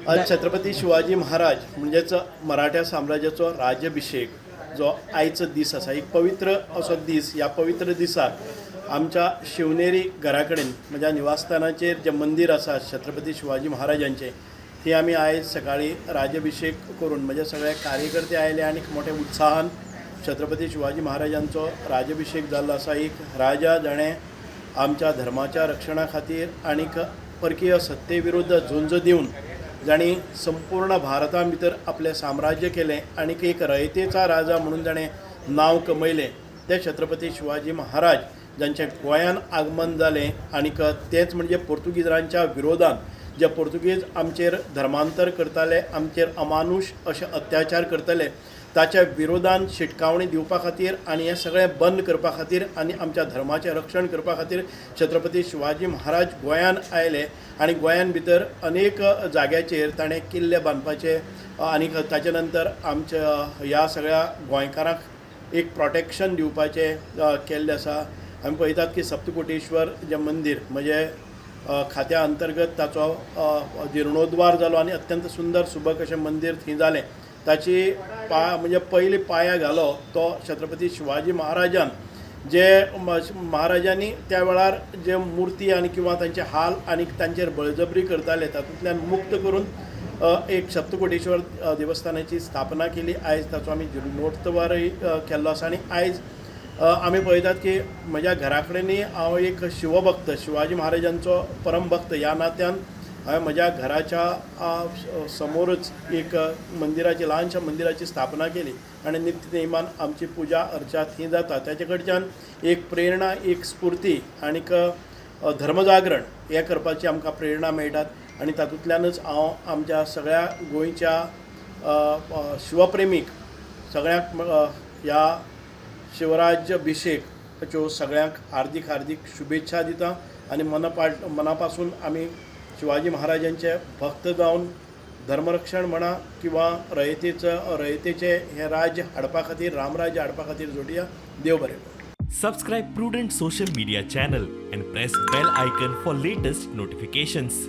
आज छत्रपती शिवाजी महाराज म्हणजेच मराठा साम्राज्याचो राज्याभिषेक जो आयचो दीस आसा, एक पवित्र असो दीस. ह्या पवित्र दिसाक आमच्या शिवनेरी घरा कडेन म्हज्या निवासस्थानाचेर जें मंदीर आसा छत्रपती शिवाजी महाराजांचें, थंय आमी आयज सकाळीं राज्याभिषेक करून म्हजे सगळे कार्यकर्ते आयले आनी मोठ्या उत्साहान छत्रपती शिवाजी महाराजांचो राज्याभिषेक जाल्लो आसा. एक राजा जाणें आमच्या धर्माच्या रक्षणा खातीर आनीक परकीय सत्ते विरुद्ध झुंज दिवन जाणी संपूर्ण भारता भितर आपलें साम्राज्य केलें आनीक एक रयतेचा राजा म्हणून जाणें नांव कमयलें, ते छत्रपती शिवाजी महाराज जांचें गोंयान आगमन जालें आनीक तेच म्हणजे पोर्तुगीजांच्या विरोधान, जे पोर्तुगीज आमचेर धर्मांतर करताले, आमचेर अमानुश अशे अत्याचार करताले, ताच्या विरोधान शिटकावणी दिवपा खातीर आनी हें सगळें बंद करपा खातीर आनी आमच्या धर्माचें रक्षण करपा खातीर छत्रपती शिवाजी महाराज गोंयान आयले आनी गोंयान भितर अनेक जाग्याचेर ताणें किल्ले बांदपाचे आनी ताचे नंतर आमच्या ह्या सगळ्या गोंयकारांक एक प्रोटेक्शन दिवपाचें केल्लें आसा. आमी पळयतात की सप्तकोटेश्वर जें मंदीर म्हणजे खात्या अंतर्गत ताचो जिर्णोद्वार जालो आनी अत्यंत सुंदर सुबक अशें मंदीर थंय जालें. ताची पा म्हणजे पयली पाया घालो तो छत्रपती शिवाजी महाराजान, जे महाराजांनी त्या वेळार जे मुर्ती आनी किंवा तांचे हाल आनी तांचेर बळजबरी करताले तातूंतल्यान मुक्त करून एक सप्तकोटेश्वर देवस्थानाची स्थापना केली. आयज ताचो आमी जिर्णोत्वारय केल्लो आसा आनी आयज आमी पळयतात की म्हज्या घरा कडेनूय हांव एक शिवभक्त, शिवाजी महाराजांचो परमभक्त ह्या नात्यान हांवें म्हज्या घराच्या समोरच एक मंदिराची, ल्हानशा मंदिराची स्थापना केली आनी नित्य नेमान आमची पुजा अर्चा थंय जाता. ताचे कडच्यान एक प्रेरणा, एक स्फुर्ती आनीक धर्मजागरण हें करपाची आमकां प्रेरणा मेळटात आनी तातूंतल्यानच हांव आमच्या सगळ्या गोंयच्या शिवप्रेमीक सगळ्यांक ह्या शिवराज्याभिषेकाच्यो सगळ्यांक हार्दीक हार्दीक शुभेच्छा दिता आनी मना पासून आमी शिवाजी महाराजांचे भक्त जावन धर्मरक्षण म्हणा किंवा रयतेचें हें राज्य हाडपा खातीर, रामराज्य हाडपा खातीर जोडया. देव बरें करूं. Subscribe Prudent Social Media channel and press bell icon for latest notifications.